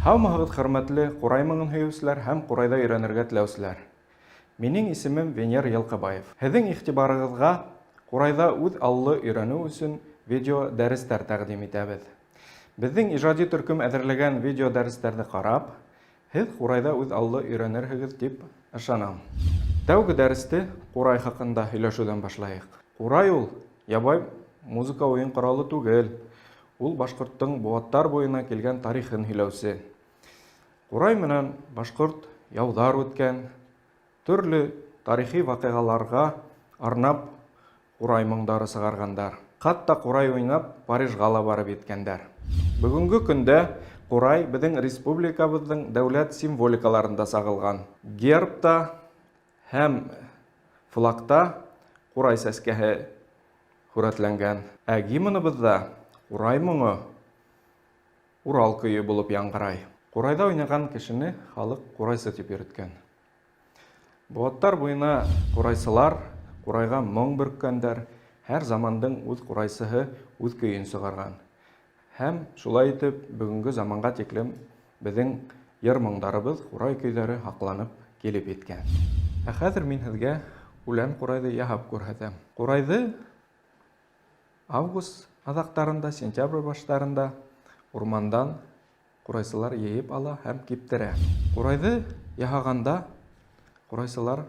Һаумыһығыҙ, хөрмәтле ҡурай моңон һөйөүселәр һәм ҡурайҙа өйрәнергә теләүселәр! Минең исемем Венер Йылҡыбаев. Һеҙҙең иғтибарығыҙға ҡурайҙа үҙ аллы өйрәнеү өсөн видео дәрестәр тәҡдим итәбеҙ. Беҙҙең ижади төркөм әҙерләгән видео дәрестәрҙе ҡарап, һеҙ ҡурайҙа үҙ аллы өйрәнерһегеҙ тип ышанам. Тәүге дәресте ҡурай хаҡында һөйләшеүҙән башлайыҡ. Ҡурай ул ябай музыка уйын ҡоралы түгел. Ул башҡорттоң быуаттар буйына килгән тарихын һөйләүсе. Ҡурай менән башҡорт яуҙар үткән, төрлө тарихи ваҡиғаларға арнап ҡурай моңдары сығарғандар. Хатта ҡурай уйнап Парижға ла барып еткәндәр. Бөгөнгө көндә ҡурай беҙҙең республикабыҙҙың дәүләт символикаларында сағылған. Гербта һәм флагта ҡурай сәскәһе һүрәтләнгән. Ә гимныбыҙҙа ҡурай моңо Урал көйө булып яңғырай. Ҡурайҙа уйнаған кешене халыҡ ҡурайсы тип йөрөткән. Быуаттар буйына ҡурайсылар ҡурайға моң бөрккәндәр, һәр замандың үҙ ҡурайсыһы үҙ көйөн сығарған. Һәм шулай итеп бөгөнгө заманға тиклем беҙҙең йыр-моңдарыбыҙ, ҡурай көйҙәре һаҡланып килеп еткән. Ә хәҙер мин һеҙгә үлән ҡурайҙы яһап күрһәтәм. Ҡурайҙы август аҙаҡтарында, сентябрь баштарында урмандан ҡурайсылар йыйып ала һәм киптерә. Ҡурайҙы яһағанда ҡурайсылар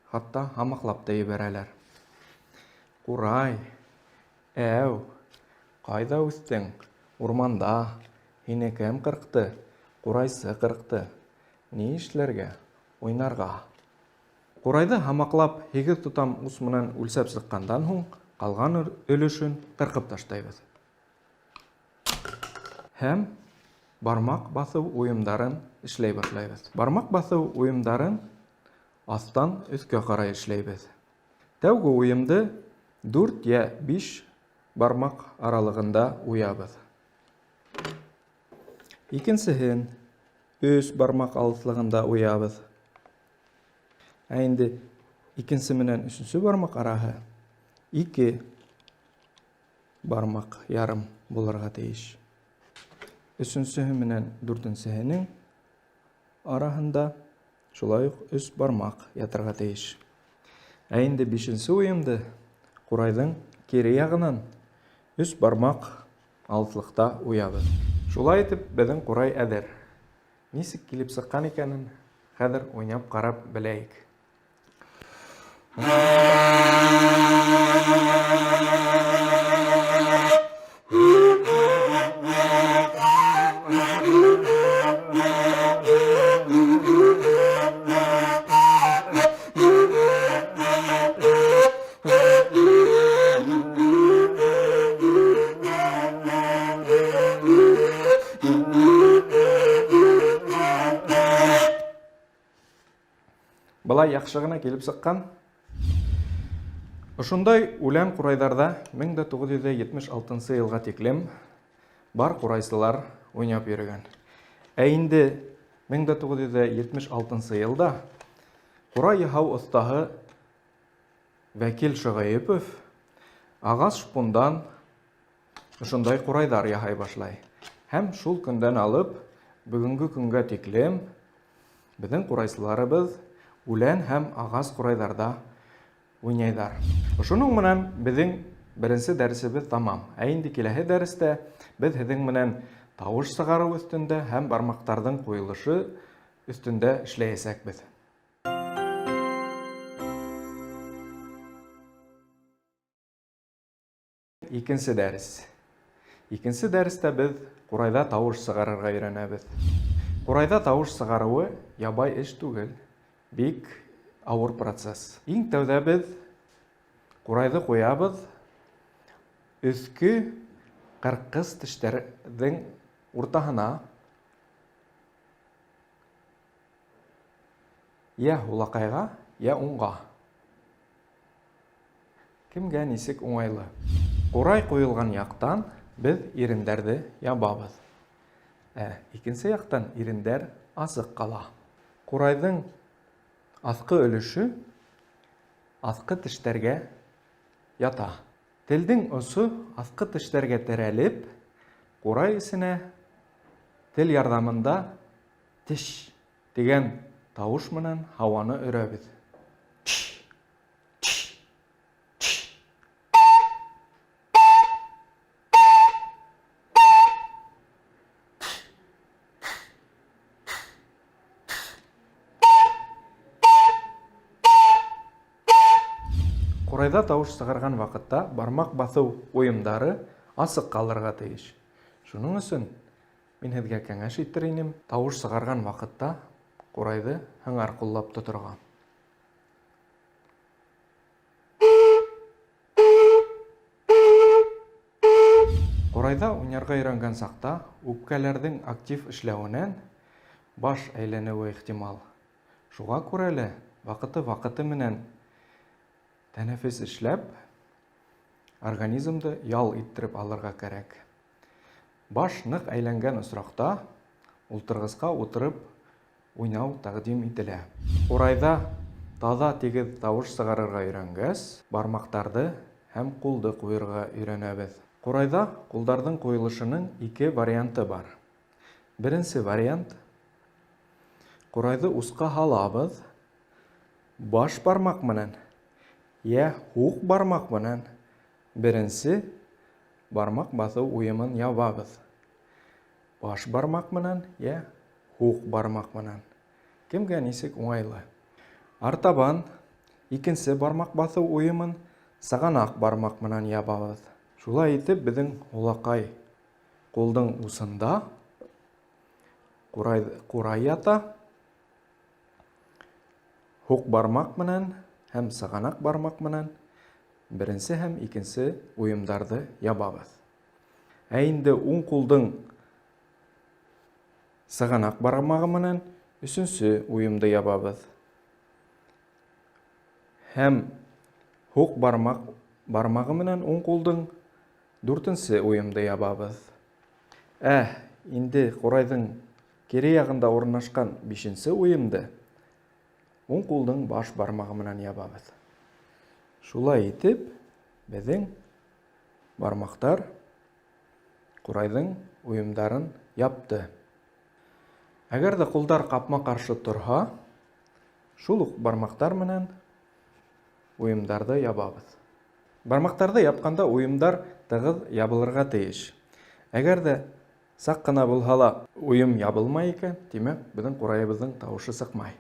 хатта һамаҡлап та ебәрәләр. Ҡурай, әү, ҡайҙа үҫтең? Урманда. Һине кем ҡырҡты? Ҡурайсы ҡырҡты. Ни эшләргә? Уйнарға. Ҡурайҙы һамаҡлап һигеҙ тотам ус менән үлсәп сыҡҡандан һуң, ҡалған өлөшөн ҡырҡып таштайбыҙ. Һәм бармаҡ баҫыу уйымдарын эшләй башлайбыҙ. Бармаҡ баҫыу уйымдарын аҫтан өҫкә ҡарай эшләйбеҙ. Тәүге уйымды дүрт йә биш бармаҡ аралығында уябыҙ. Икенсеһен өс бармаҡ алыҫлығында уябыҙ. Ә инде икенсе менән өсөнсө бармаҡ араһы ике бармаҡ ярым булырға тейеш. Өсөнсөһө менән дүртенсеһенең араһында шулай уҡ өс бармаҡ ятырға тейеш. Ә инде бишенсе уйымды ҡурайҙың кире яғынан өс бармаҡ алыҫлыҡта уябыҙ. Шулай итеп, беҙҙең ҡурай әҙер. Нисек килеп сыҡҡан икәнен хәҙер уйнап ҡарап беләйек. Былай яҡшы ғына килеп сыҡҡан. Ошондай үлән ҡурайҙарҙа 1976 йылға тиклем бар ҡурайсылар уйнап йөрөгән. Ә инде 1976 йылда ҡурай яһау оҫтаһы Вәкил Шөғәйепов ағас шпундан ошондай ҡурайҙар яһай башлай. Һәм шул көндән алып бөгөнгө көнгә тиклем беҙҙең ҡурайсыларыбыҙ үлән һәм ағас ҡурайҙарда уйнайҙар. Ошоноң менән беҙҙең беренсе дәресебеҙ тамам. Ә инде киләһе дәрестә беҙ һеҙҙең менән тауыш сығарыу өҫтөндә һәм бармаҡтарҙың ҡуйылышы өҫтөндә эшләйәсәкбеҙ. Икенсе дәрес. Икенсе дәрестә беҙ ҡурайҙа тауыш сығарырға өйрәнәбеҙ. Ҡурайҙа тауыш сығарыуы ябай эш түгел, бик ауыр процесс. Иң тәүҙә беҙ ҡурайҙы ҡуябыҙ өҫкө ҡырҡыс тештәрҙең уртаһына. Йә һулаҡайға, йә уңға. Кемгә нисек уңайлы. Ҡурай ҡуйылған яҡтан беҙ ирендәрҙе ябабыҙ. Ә икенсе яҡтан ирендәр асыҡ ҡала. Ҡурайҙың аҫҡы өлөшө аҫҡы тештәргә ята. Телдең осо аҫҡы тештәргә терәлеп, ҡурай эсенә тел ярҙамында Теш тигән тауыш менән һауаны өрәбеҙ. Тш, тш, тш. Ҡурайҙа тауыш сығарған ваҡытта бармаҡ баҫыу уйымдары асыҡ ҡалырға тейеш. Шуның өсөн мин һеҙгә кәңәш итер инем, тауыш сығарған ваҡытта ҡурайҙы һыңар ҡуллап тоторға. Ҡурайҙа уйнарға өйрәнгән саҡта үпкәләрҙең актив эшләүенән баш әйләнеүе ихтимал. Шуға күрә лә ваҡыты-ваҡыты менән тәнәфес эшләп, организмды ял иттереп алырға кәрәк. Баш ныҡ әйләнгән осраҡта ултырғысҡа ултырып уйнау тәҡдим ителә. Ҡурайҙа таҙа тигеҙ тауыш сығарырға өйрәнгәс, бармаҡтарҙы һәм ҡулды ҡуйырға өйрәнәбеҙ. Ҡурайҙа ҡулдарҙың ҡуйылышының ике варианты бар. Беренсе вариант: ҡурайҙы усҡа һалабыҙ, баш бармаҡ менән йә һуҡ бармаҡ менән беренсе бармаҡ баҫыу уйымын ябабыҙ. Баш бармаҡ менән йә һуҡ бармаҡ менән. Кемгә нисек уңайлы. Артабан икенсе бармаҡ баҫыу уйымын сығанаҡ бармаҡ менән ябабыҙ. Шулай итеп, беҙҙең һулаҡай ҡулдың усында ҡурай, ҡурай ята. Һуҡ бармаҡ менән һәм сығанаҡ бармаҡ менән беренсе һәм икенсе уйымдарҙы ябабыҙ. Ә инде уң ҡулдың сығанаҡ бармағы менән өсөнсө уйымды ябабыҙ. Һәм һуҡ бармаҡ бармағы менән уң ҡулдың дүртенсе уйымды ябабыҙ. Ә инде ҡурайҙың кире яғында урынлашҡан бишенсе уйымды уң ҡулдың баш бармағы менән ябабыҙ. Шулай итеп, беҙҙең бармаҡтар ҡурайҙың уйымдарын япты. Әгәр ҙә ҡулдар ҡапма-ҡаршы торһа, шул уҡ бармаҡтар менән уйымдарҙы ябабыҙ. Бармаҡтарҙы япҡанда уйымдар тығыҙ ябылырға тейеш. Әгәр ҙә саҡ ҡына булһа ла уйым ябылмай икән, тимәк, беҙҙең ҡурайыбыҙҙың тауышы сыҡмай.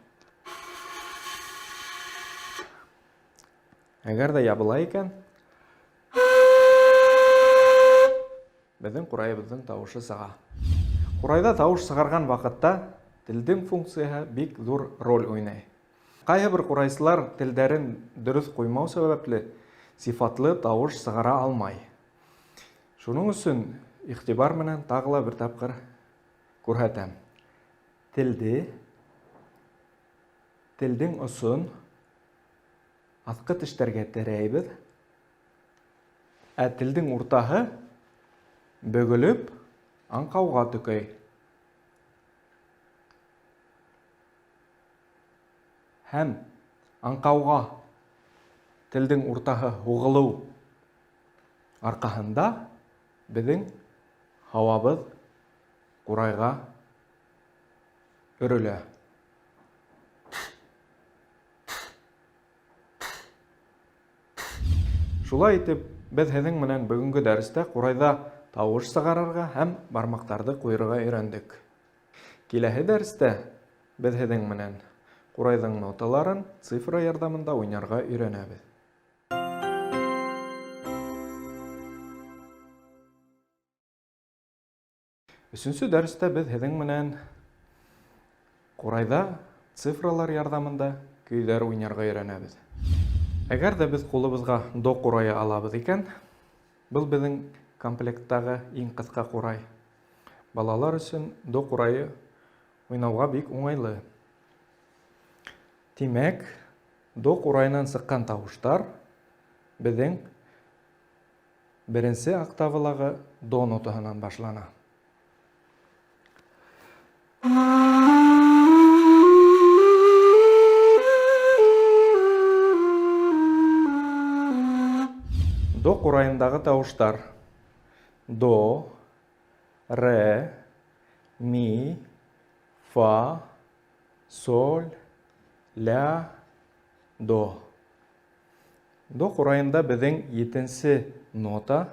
Әгәр ҙә ябыла икән, беҙҙең ҡурайыбыҙҙың тауышы сыға. Ҡурайҙа тауыш сығарған ваҡытта телдең функцияһы бик ҙур роль уйнай. Ҡайһы бер ҡурайсылар телдәрен дөрөҫ ҡуймау сәбәпле сифатлы тауыш сығара алмай. Шуның өсөн иғтибар менән тағы ла бер тапҡыр күрһәтәм. Телде, телдең осон аҫҡы тештәргә терәйбеҙ, ә телдең уртаһы бөгөлөп аңҡауға төкәй. Һәм аңҡауға телдең уртаһы һуғылыу арҡаһында беҙҙең һауабыҙ ҡурайға өрөлә. Шулай итеп, беҙ һеҙҙең менән бөгөнгө дәрестә ҡурайҙа тауыш сығарырға һәм бармаҡтарҙы ҡуйырға өйрәндек. Киләһе дәрестә беҙ һеҙҙең менән ҡурайҙың ноталарын цифра ярҙамында уйнарға өйрәнәбеҙ. Өсөнсө дәрестә беҙ һеҙҙең менән ҡурайҙа цифралар ярҙамында көйҙәр уйнарға өйрәнәбеҙ. Әгәр ҙә беҙ ҡулыбыҙға до ҡурайы алабыҙ икән, был беҙҙең комплекттағы иң ҡыҫҡа ҡурай. Балалар өсөн до ҡурайы уйнауға бик уңайлы. Тимәк, до ҡурайынан сыҡҡан тауыштар беҙҙең беренсе октавалағы до нотаһынан башлана. До ҡурайындағы тауыштар: до, ре, ми, Фа, соль, ля, до. До ҡурайында беҙҙең етенсе нота,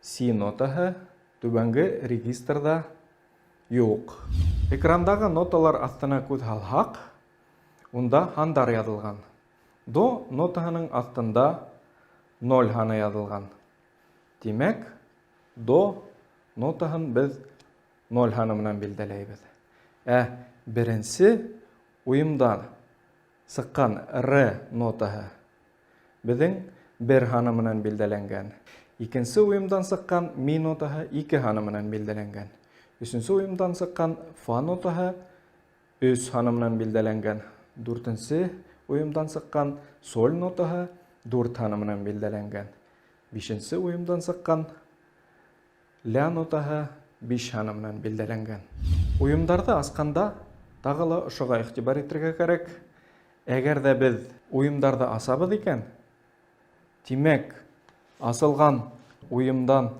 си нотаһы түбәнге регистрҙа юҡ. Экрандағы ноталар аҫтына күҙ һалһаҡ, унда һандар яҙылған. До нотаһының аҫтында 0 һаны яҙылған. Тимәк, до нотаһын беҙ 0 һаны менән билдәләйбеҙ. Ә беренсе уйымдан сыҡҡан р нотаһы беҙҙең 1 һаны менән билдәләнгән. Икенсе уйымдан сыҡҡан ми нотаһы 2 һаны менән билдәләнгән. Өсөнсө уйымдан сыҡҡан фа нотаһы 3 һаны менән билдәләнгән. Дүртенсе уйымдан сыҡҡан соль нотаһы 4 һаны менән билдәләнгән. Бишенсе уйымдан сыҡҡан ля нотаһы 5 һаны менән билдәләнгән. Уйымдарҙы асҡанда тағы ла ошоға иғтибар итергә кәрәк. Әгәр ҙә беҙ уйымдарҙы асабыҙ икән, тимәк, асылған уйымдан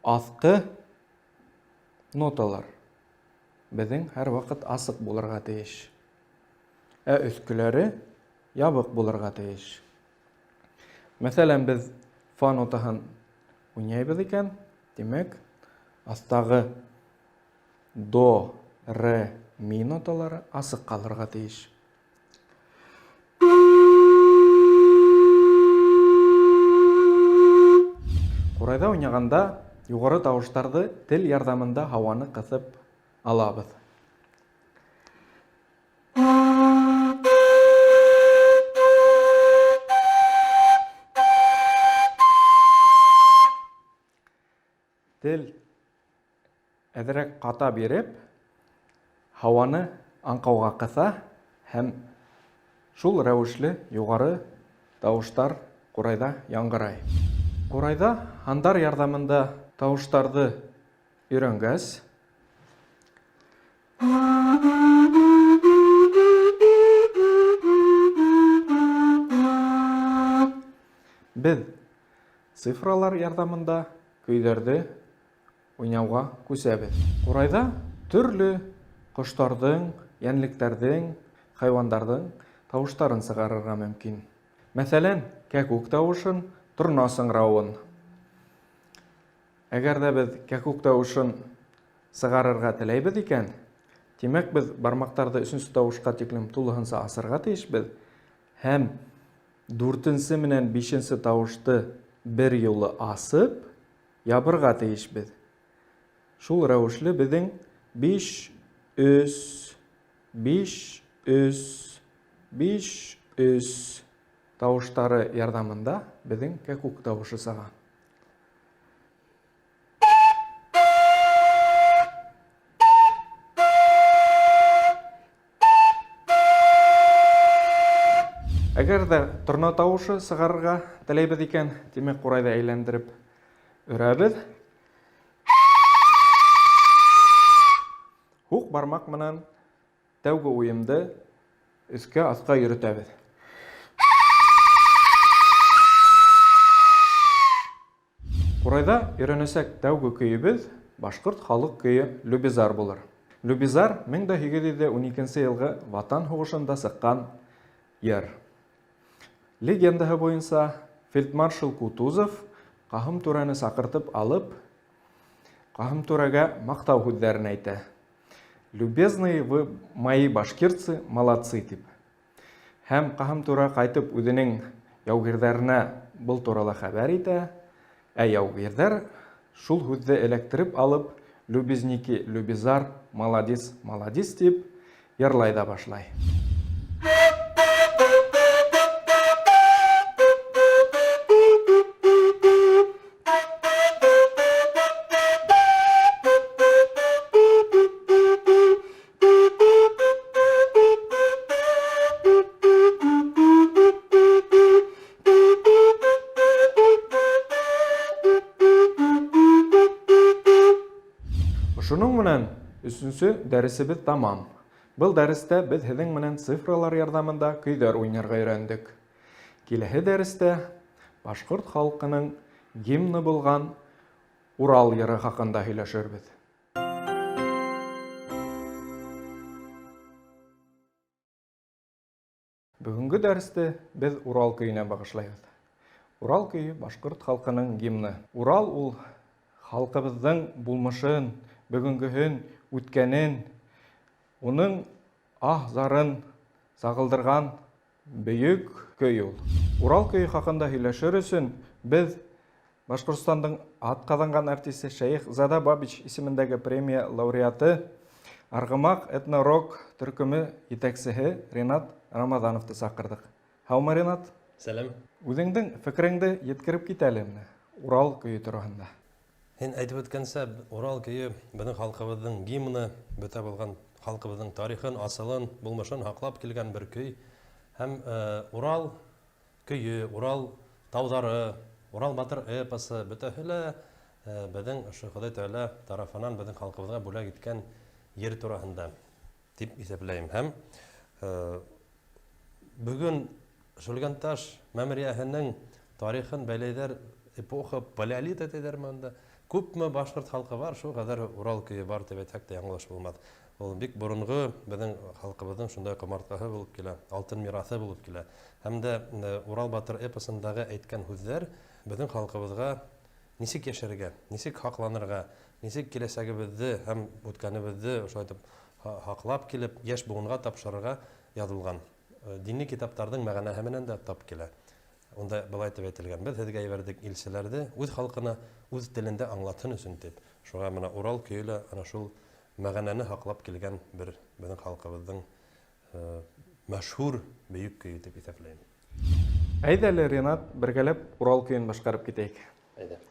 аҫҡы ноталар беҙҙең һәр ваҡыт асыҡ булырға тейеш. Ә өҫкөләре ябыҡ булырға тейеш. Мәҫәлән, беҙ фа нотаһын уйнайбыҙ икән, тимәк, аҫтағы до, ре, ми ноталары асыҡ ҡалырға тейеш. Ҡурайҙа уйнағанда юғары тауыштарҙы тел ярҙамында һауаны ҡыҫып алабыҙ. Тел әҙерәк ҡата биреп, һауаны аңҡауға ҡыҫа һәм шул рәүешле юғары тауыштар ҡурайҙа яңғырай. Ҡурайҙа һандар ярҙамында тауыштарҙы өйрәнгәс, беҙ цифралар ярҙамында көйҙәрҙе уйнауға күсәбеҙ. Ҡурайҙа төрлө ҡоштарҙың, йәнлектәрҙең, хайуандарҙың тауыштарын сығарырға мөмкин. Мәҫәлән, кәкүк тауышын, торна сыңрауын. Әгәр ҙә беҙ кәкүк тауышын сығарырға теләйбеҙ икән, тимәк, беҙ бармаҡтарҙы өсөнсө тауышҡа тиклем тулыһынса асырға тейешбеҙ һәм дүртенсе менән бишенсе тауышты бер юлы асып, ябырға тейешбеҙ. Шул рәүешле беҙҙең 5, 3, 5, 3, 5, 3 тауыштары ярҙамында беҙҙең кәкүк тауышы сыға. Әгәр ҙә торна тауышы сығарырға теләйбеҙ икән, тимәк, ҡурайҙы әйләндереп өрәбеҙ. Һуҡ бармаҡ менән тәүге уйымды өҫкә аҫҡа йөрөтәбеҙ. Ҡурайҙа өйрәнәсәк тәүге көйөбөҙ башҡорт халыҡ көйө Любизар булыр. Любизар 1812 йылғы Ватан һуғышында сыҡҡан йыр. Легендаһы буйынса фельдмаршал Кутузов Ҡаһым түрәне саҡыртып алып, Ҡаһым түрәгә маҡтау һүҙҙәрен әйтә. Любезные вы мои башкирцы, молодцы, тип. Һәм Ҡаһым түрә ҡайтып үҙенең яугирҙәренә был турала хәбәр итә, ә яугирҙәр шул һүҙҙе эләктереп алып, Любезники, Любизар, молодец, молодец тип йырлай да башлай. Ошоноң менән өсөнсө дәресебеҙ тамам. Был дәрестә беҙ һеҙҙең менән цифралар ярҙамында көйҙәр уйнарға өйрәндек. Киләһе дәрестә башҡорт халҡының гимны булған Урал йыры хаҡында һөйләшербеҙ. Бөгөнгө дәресте беҙ Урал көйөнә бағышлайбыҙ. Урал көйө башҡорт халҡының гимны. Урал ул халҡыбыҙҙың булмышын, бөгөнгөһөн, үткәнен, уның аһ-зарын сағылдырған бөйөк көй ул. Урал көйө хаҡында һөйләшер өсөн беҙ Башҡортостандың атҡаҙанған артисы Шәйех Зада Бабич исемендәге премия лауреаты, Арғымаҡ этно-рок төркөмө етәксеһе Ринат Рамаҙановты саҡырҙыҡ. Һаумы, Ринат? Сәләм. Үҙеңдең фекереңде еткереп кит әле менә Урал көйө тураһында. Һин әйтеп үткәнсә, Урал көйө беҙҙең халҡыбыҙҙың гимны, бөтә булған халҡыбыҙҙың тарихын, асылын, булмышын һаҡлап килгән бер көй. Һәм Урал көйө, Урал тауҙары, Урал батыр эпосы бөтәһе лә беҙҙең ошо Хоҙай Тәғәлә тарафынан беҙҙең халҡыбыҙға бүләк иткән ер тураһында тип иҫәпләйем. Һәм бөгөн Шүлгәнташ мәмерйәһенең тарихын бәйләйҙәр, эпоха палеолита тиҙәрме анда. Күпме башҡорт халҡы бар, шул ҡәҙәр Урал көйө бар тип әйтһәк тә яңылыш булмаҫ. Ул бик боронғо беҙҙең халҡыбыҙҙың шундай ҡомартҡыһы булып килә, алтын мираҫы булып килә. Һәм дә Урал батыр эпосындағы әйткән һүҙҙәр беҙҙең халҡыбыҙға нисек йәшәргә, нисек һаҡланырға, нисек киләсәгебеҙҙе һәм үткәнебеҙҙе ошолай итеп һаҡлап килеп, йәш быуынға тапшырырға яҙылған. Дини китаптарҙың мәғәнәһе менән дә тап килә. Унда былай тип әйтелгән: беҙ һеҙгә ебәрҙек илселәрҙе үҙ халҡына үҙ телендә аңлатһын өсөн тип. Шуға мына Урал көйө лә ана шул мәғәнәне һаҡлап килгән бер беҙҙең халҡыбыҙҙың мәшһүр бөйөк көйө тип иҫәпләйем. Әйҙә әле, Ринат, бергәләп Урал көйөн башҡарып китәйек. Әйҙә.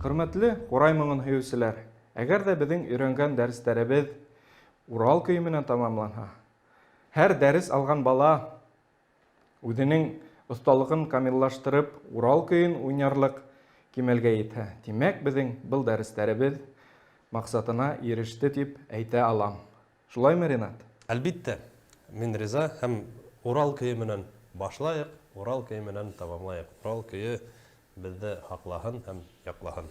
Хөрмәтле ҡурай моңон һөйөүселәр, әгәр ҙә беҙҙең өйрәнгән дәрестәребеҙ Урал көйө менән тамамланһа, һәр дәрес алған бала үҙенең оҫталығын камиллаштырып, Урал көйөн уйнарлыҡ кимәлгә етһә, тимәк, беҙҙең был дәрестәребеҙ маҡсатына иреште тип әйтә алам. Шулаймы, Ринат? Әлбиттә, мин риза һәм Урал көйө менән башлайыҡ, Урал көйө менән тамамлайыҡ. Урал көйө беҙҙе һаҡлаһын һәм яҡлаһын.